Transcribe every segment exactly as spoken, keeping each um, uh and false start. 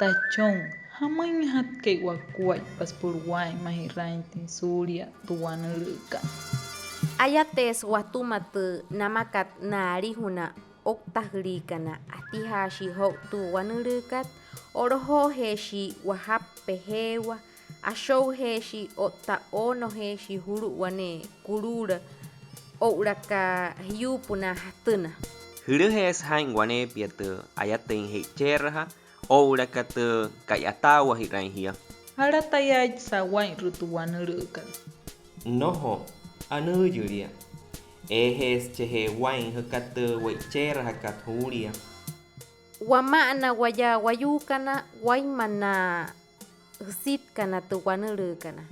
Tachon, ¿jamüinjatka wakuaippa süpüla waa'inmajiraainjatüin suulia tü wanülüükat? Ayateesü watüma tü namakat na alijuna ouktajüliikana. Atijaashii joo tü wanülüükat, o'lojoojeeshii wajapü pejeewa, ashoujeeshii otta oonojeeshii julu'u wane kuluula oo'ulaka jiyuupünaa jatüna. Jülüjeesü jaa'in waneepia tü ayatüin je'icheerajaa oo'ulaka tü ka'yataawajiraain jia. ¿Jalatayaaitsa waa'inrü'ü tü wanülüükat? Nnojo, anüüyülia. Eejeesü cheje waa'in jüka tü we'icheerajakat juulia. Wama'ana waya wayuukana wainma na jüsitkana tü wanülüükana.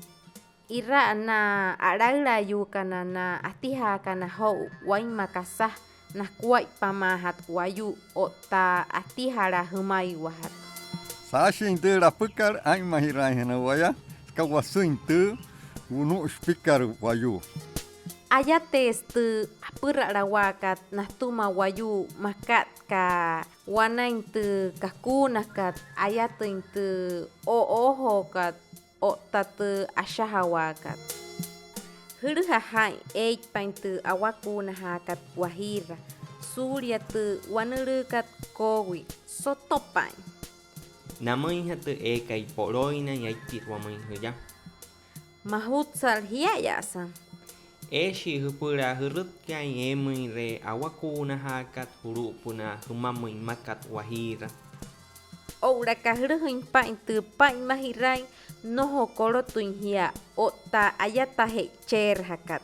Ira'a na a'laülaayuukana na atijaakana joo wainma kasa nakuaippamaajatü wayuu otta atijalaa jümaiwajatü. Saashin tü lapükat aa'inmajiraainjana waya süka wasüin tü wunu'u shipikat wayuu. Ayateesü tü apüralawaakat natüma wayuu makat aka wanain tü kakuunakat, ayatüin tü o'oojookat otta tü ashajawaakat. Jülüja jaa'in eeitpain tü awakuunajaakat Wajiira suulia tü wanülüükat COVID. Soto paa'in. Namüinjatü eekai polooinain aipiruamüin jüya. Majutsat jia'aya'asa. Eeshii jüpüla jürütkaain eemüinre awakuunajaakat julu'upünaa jümamüin mmakat Wajiira. Oo'ulaka jülüjüin paa'in tü paa'inmajiraain, nnojo kolotüin jia otta ayata je'icheerajakat.